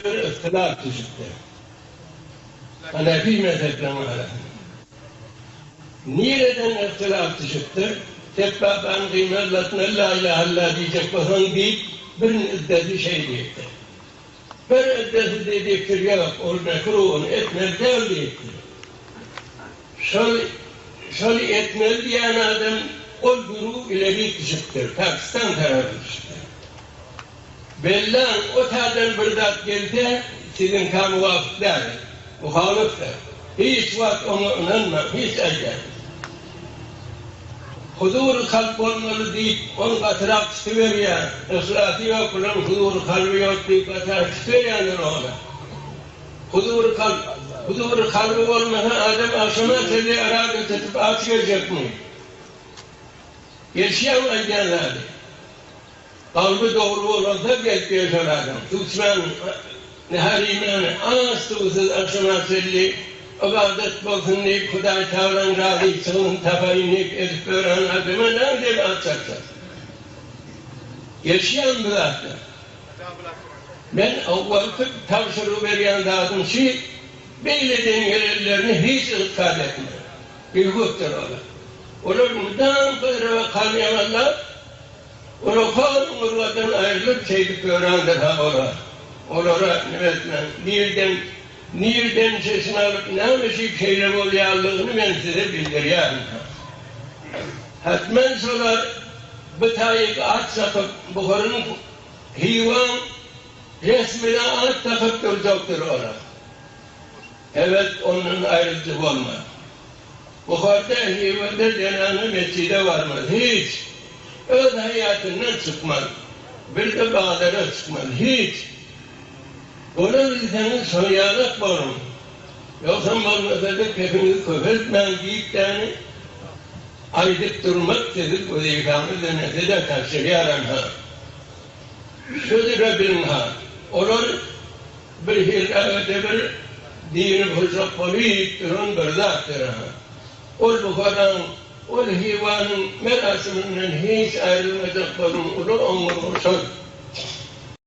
Bir yhtylaf düşüpdir. Hanefi mezhepleriň arasynda. Nireden yhtylaf düşüpdir? Sebbabany gyýmazlasyna la ilahe illa diýjek bolsaň diýip, bir iddesi şeý diýipdir. Bir iddesi diýipdir, ýok, ol mekruh, ony etmeli däl diýipdir. Şol şol etmeli diýen adam ol güruh ilerik düşüpdir, Pakistan tarapa düşüpdir. Belläň, o taýdan bir zat gelse, siziňkä muwapyk däl, muhalyfdyr. Hiç wagt oňa ynanmaň, hiç aýdýan. Huzury kalp bolmaly diýip, ony gatyrak tutuberýär. Yhlasy ýok bilen huzury kalby ýok diýip gatyrak tutuberýändir ony. Huzury kalp, huzury kalby bolmasa adam agşama çenli radio tutup aç geljekmi? Gelişýärmi aýdýan zady? Kalby dogry bolanda gelip ýören adam, suw içmän, nahar iýmän, aç-suwsuz agşama çenli ybadat bolsun diýip, Hudaý Tagalaň razyçylygyny tapaýyn diýip edip ýören adama näme diýip at çakjak? Gelişýärmi bu zatlar? Men owalky tabşyrygy berýän zadym şi, beýleden gelenlerini hiç ygtykat etme. Ýüwükdir olar. Olar mydam gyzraga kan ýamanlap, Olar oňurgadan aýrylyp şeýdip ýörendir-hä olar. Olara nime etmäň, nirden, nirden çeşme alyp näme üçin şeýle bolýanlygyny men size bildirýärin-hä. Hetmen şolar bu taýyk at çapyp, Buharyň, Hywaň resmine at dakyp durjakdyr olar. Ebet ondan aýryljy bolmaz. Buharda, Hiwada zenana metjide barmaz, hiç. Öz haýatyndan çykmaz. Bir-de bazara çykmaz, hiç. Bolabilseňiz şoýalak boluň. Ýogsam bolmasa-da kefiňizi köpeltmäň diýip-däni aýdyp durmak siziň wezipäňiz demese-de tabşyrýaram-ha. Şöyle biliň-ha, olar Bir hili bir dini bozjak bolup duran bir zatdyr-ha. Ol Buharaň, ol Hywanyň merasiminden hiç aýrylmajak boluň, uly oňurga şol.